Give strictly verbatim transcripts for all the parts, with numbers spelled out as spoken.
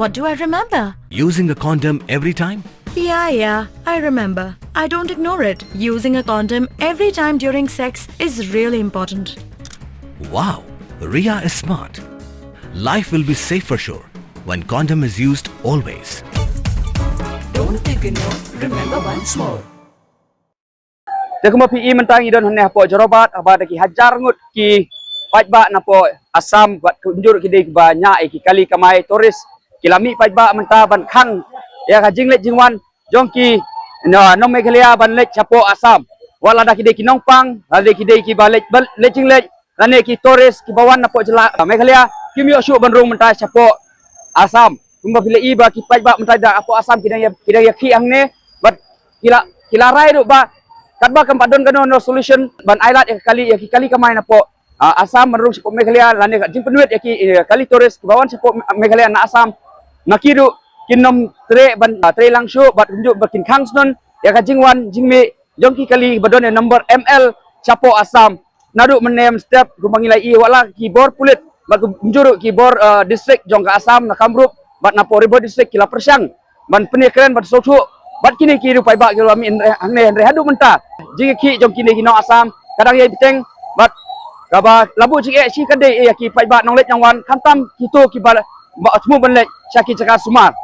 What do I remember? Using a condom every time? Yeah, yeah, I remember. I don't ignore it. Using a condom every time during sex is really important. Wow, Ria is smart. Life will be safe for sure when condom is used always. Don't ignore, remember once more. Te kumba phi i mynta ngi don hangne hapoh Jorabat, haba da ki hajar ngut ki paidbah napoh Assam bad kumjuh ki dei kiba ñiah ïa ki kali kamai tourist, ki la mih paidbah mynta ban khang ïa ka jingleit jingwan jong ki, na, nong Meghalaya ban leit shapoh Assam. Wat la da ki dei ki nongpang, la da ki dei kiba leit, leit jingleit, lane ki tourist kiba wan napoh jylla Meghalaya, kim ïoh shuh ban rung mynta shapoh Assam. Kumba phi la i ba ki paidbah mynta da hapoh Assam ki dang ïa, ki dang ïa khih hangne bad ki la, ki la rai ruh ba katba kam pat don kano kano solution ban ailad ïa ki kali, ïa ki kali kamai napoh, ah, Assam ban rung shapoh Meghalaya, lane ka jingpynwit ïa ki, eh, kali tourist kiba wan shapoh Meghalaya na Assam. Na ki ruh kin ym treh ban, ah, trei lang shuh bad kumjuh ba kin khang shnong ïa ka jingwan jingmih jong ki kali ba don ïa number M L shapoh Assam. Naduh mynne mynstep kumba ngi la i, wat la ki bor pulit bad kumjuh ruh ki bor, eh, district jong ka Assam na Kamrup bad napoh Ri Bhoi District ki la pyrshang ban pynïakren bad sngewthuh bad kine ki riew paidbah kiba la mih hangne, hynrei haduh mynta jingïakhih jong kine ki nong Assam ka dang ïai bteng bad kaba la buh jingeh shikatdei ïa ki paidbah nongleit nongwan, khamtam kito kiba, ba thmu ban leit sha ki jaka sumar.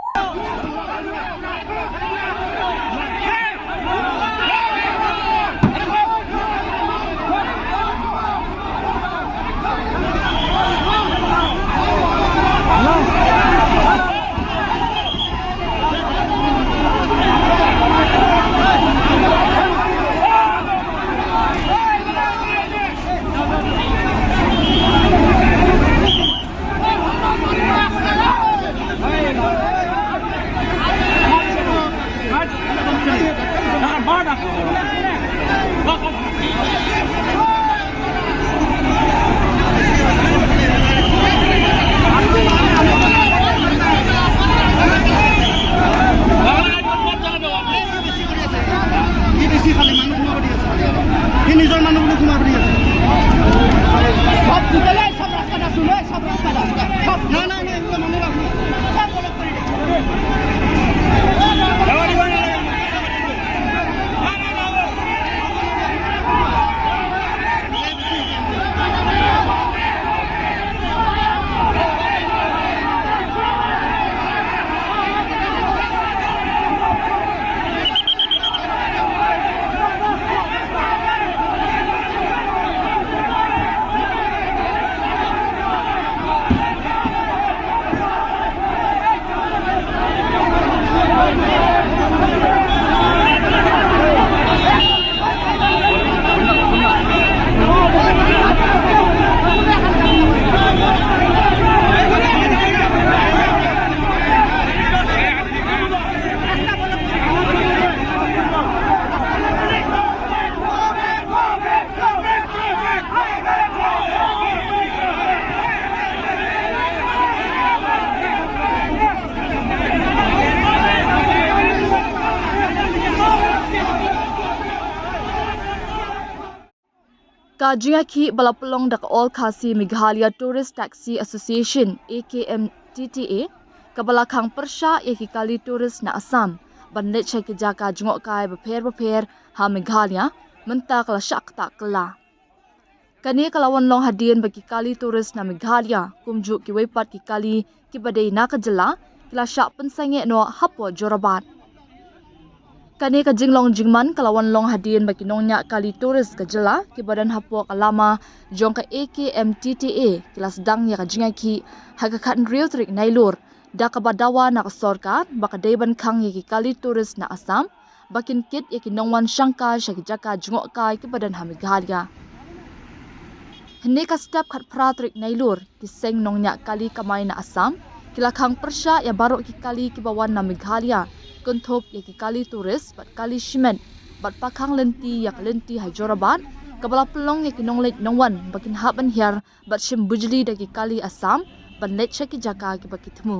Ka jingïakhih ba la pynlong da ka All Khasi Meghalaya Tourist Taxi Association, A K M T T A, kaba la khang pyrshah ïa ki kali tourist na Assam ban leit sha ki jaka jngohkai bapher bapher ha Meghalaya, mynta ka la shah ktah kylla. Kane ka la wan long hadien ba ki kali tourist na Meghalaya, kumjuh kiwei pat ki kali kiba dei na ka jylla, ki la shah pynsangeh noh hapoh Jorabat. Kane ka jinglong jingman ka la wan long hadien ba ki nongñiah kali tourist ka jylla kiba don hapoh ka lama jong ka A K M T T A ki la sdang ïa ka jingïakhih ha ka khathynriew tarik Nailur, da kaba dawa na ka sorkar ba ka dei ban khang ïa ki kali tourist na Assam ba kin kit ïa ki nongwan shangkai sha ki jaka jngohkai kiba don ha Meghalaya. Hynne ka step khatphra tarik Nailur, ki seng nongñiah kali kamai na Assam ki la khang pyrshah ïa baroh ki kali kiba wan na Meghalaya, kynthup ïa ki kali tourist bad kali shimet, bad pakhang lynti ïa ka lynti ha Jorabat kaba la pynlong ïa ki nongleit nongwan ba kin hap ban hiar bad shim bujli da ki kali Assam ban leit sha ki jaka kiba ki thmu.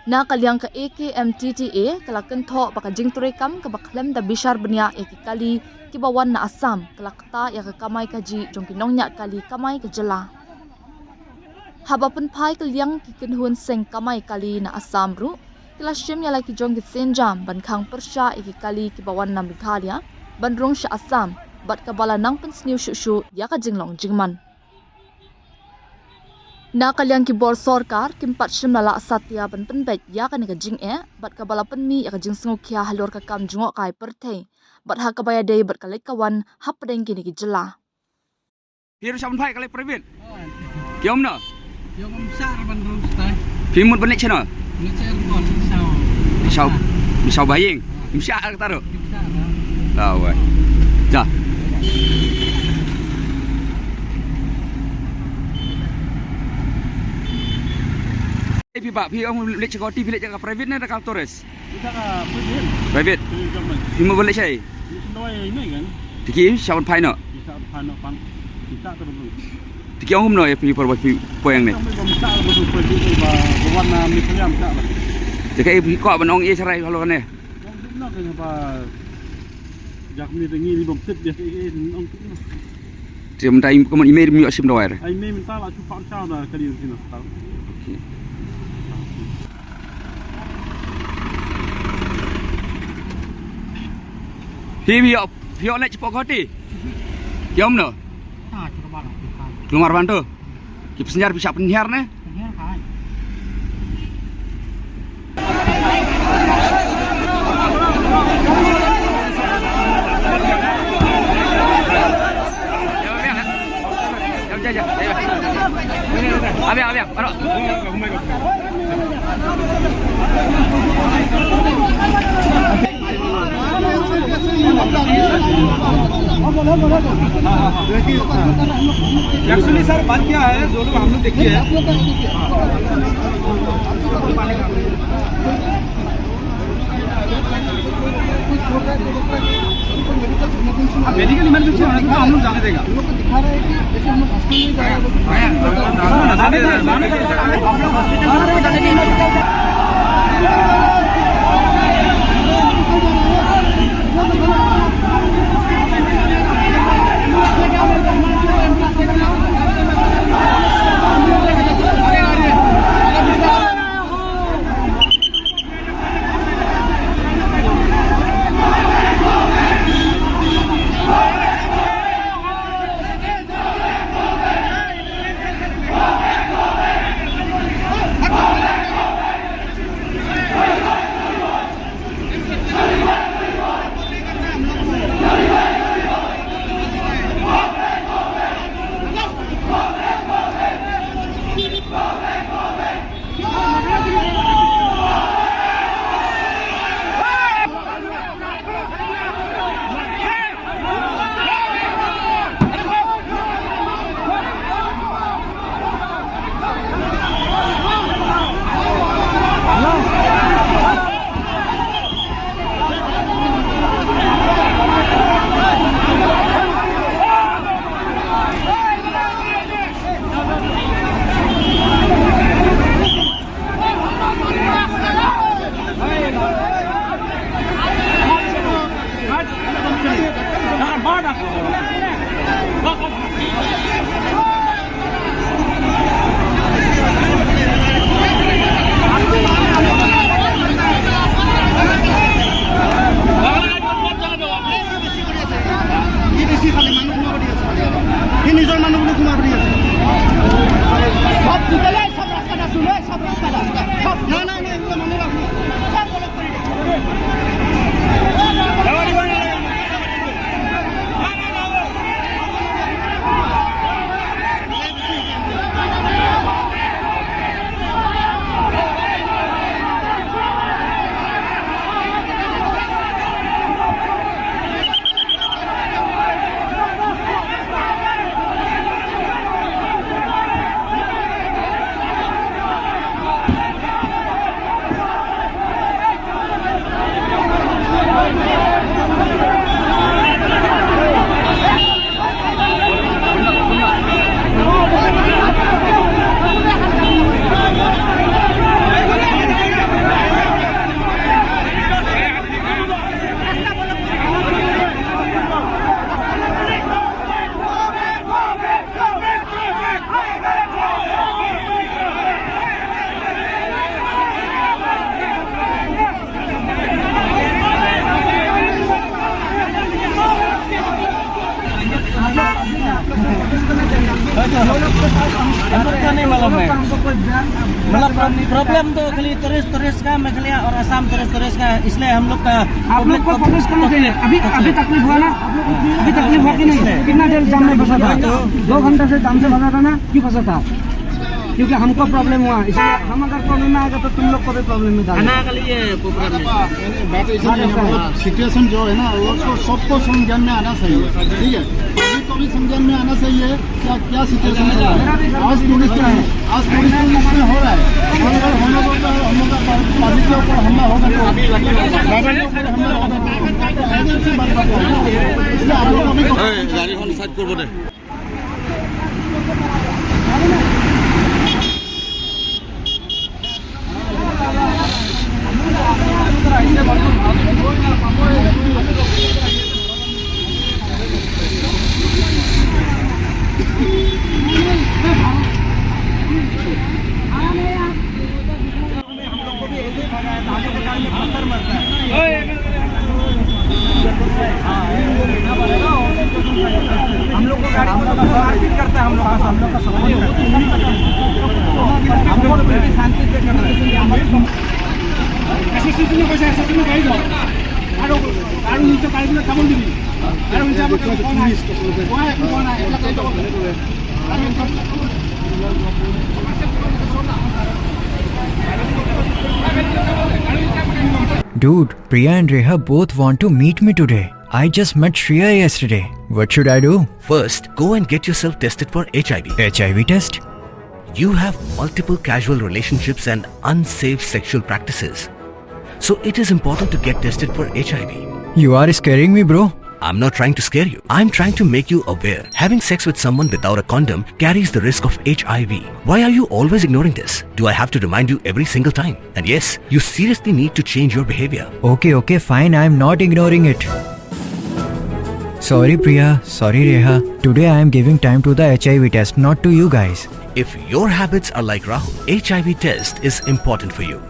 Na ka liang ka A K M T T A ka la kynthoh ba ka jingtrei kam kaba khlem da bishar bniah ïa ki kali kiba wan na Assam ka la ktah ïa ka kamai kajih jong ki nongñiah kali kamai ka jylla. Haba pynphai ka liang ki kynhun seng kamai kali na Assam ruh ki la shim ïa la ki jong ki sienjam ban khang pyrshah ïa ki kali kiba wan na Meghalaya ban rung sha Assam, bad kaba la nang pynsniew shuh shuh ïa ka jinglong jingman. Na ka liang ki bor sorkar kim pat shym la lah satia ban pynbeit ïa kane ka jingeh, bad kaba la pynmih ïa ka jingsngewkhia halor ka kam jngohkai pyrthei bad ha kaba ïadei bad ka leit ka wan hapdeng kine ki jylla. Phi ruh shah pynphai ka leit private? Ki ong kumno? Ki ong ym shah ruh ban rung stai. Phi mut ban leit shano? Leit sha airport, shaw. Shaw, shaw bha ïing. Ym shah ruh kata ruh. Ym shah ruh. Ah, wai. Ja. Eh, phi bah, phi ong leit sha Guwahati, phi leit sha ka private ne da ka tourist? Ita ka private. Private. Private government. Phi mut ban leit shaei? Leit sha Ndoy ine kan. Te ki shah pynphai noh? Ki shah pynphai noh pan. Ki shah ka dum. Te ki ong kumno ïa phi por ba phi poi hangne? Ki ong ba ym shah ka dum, private ba, ba wan na Meghalaya ym shah ba. Te kaei phi kwah ban ong ïa sharai halor kane? Ong kumno kane ba, jak ni te ngi ni bym tip ïa kaei kaei ong kumno. Te mynta i, kumno i mei im ïoh shim dawai re? Ai mei mynta la shu pam shaw da ka dei ki na hospital. Okay. Phi ïoh, phi ïoh leit shapoh Guwahati? Ïoh kumno? Klumar ban to. Ki passenger phi shah pynhiar ne? Abiang, abiang, baroh. Actually, sir, बात क्या है, जो लोग हम लोग देखिए, मेडिकल इमरजेंसी होने के बाद हम लोग जाने देगा। এই বেছি খালি মানুহ সোমাব দি আছে। এই নিজৰ মানুহখিনি সোমাব দি আছে। চব টোটেলে চব ৰাস্তাত আছো, মই চব ৰাস্তাত আছো। চব, নাই, নাই, নাই, এইবিলাক মানুহ ৰাখো। চব ব্লক কৰি দিছে। हम लोग को नहीं मालूम है। मतलब, प्रॉब्लम तो खाली टूरिस्ट, टूरिस्ट का, मेघालय और असम टूरिस्ट, टूरिस्ट का, इसलिए हम लोग का आप लोग को पब्लिक प्रवेश करना चाहिए। अभी, अभी तकलीफ हुआ ना? अभी तकलीफ हुआ कि नहीं? कितना देर जाम में फंसा था? दो घंटा से जाम से फंसा था ना? क्यों फंसा था? क्योंकि हमको प्रॉब्लम हुआ, इसलिए हम अगर प्रॉब्लम में आएगा तो तुम लोग को भी प्रॉब्लम में डालेगा। खाना के लिए प्रॉब्लम है। बात ऐसी नहीं है, मतलब, सिचुएशन जो है ना, वो तो सबको संज्ञान में आना चाहिए, ठीक है? सभी को भी संज्ञान में आना चाहिए। क्या, क्या सिचुएशन चल रहा है? आज टूरिस्ट में, आज टूरिस्ट में हो रहा है। हम लोग, हम लोग का, हम लोग का पब्लिक के ऊपर हमला होगा तो, ट्राइबल के ऊपर हमला होगा तो, ऐसी बात, बात है। इसलिए आप लोग अभी गाড়ীখন চাইড কৰিব দে। हम लोग को गाड़ी को तो मारपीट करता है, हम लोग का, हम लोग का सपोर्ट करता है। हम लोग को बिल्कुल शांति से करना है। এছ'চিয়েশ্যনে কৈছে, এছ'চিয়েশ্যনে গাড়ী যাওক। আৰু, আৰু নিজে গাড়ীবিলাক যাব নিদিবি। আৰু নিজে আমাক কোৱা নাই, কোৱা নাই, কোৱা নাই, এইবিলাক গাড়ী যাব নিদিবি। Dude, Priya and Reha both want to meet me today. I just met Shreya yesterday. What should I do? First, go and get yourself tested for H I V. H I V test? You have multiple casual relationships and unsafe sexual practices. So it is important to get tested for H I V. You are scaring me, bro. I'm not trying to scare you. I'm trying to make you aware. Having sex with someone without a condom carries the risk of H I V. Why are you always ignoring this? Do I have to remind you every single time? And yes, you seriously need to change your behavior. Okay, okay, fine. I'm not ignoring it. Sorry, Priya. Sorry, Reha. Today I am giving time to the H I V test, not to you guys. If your habits are like Rahul, H I V test is important for you.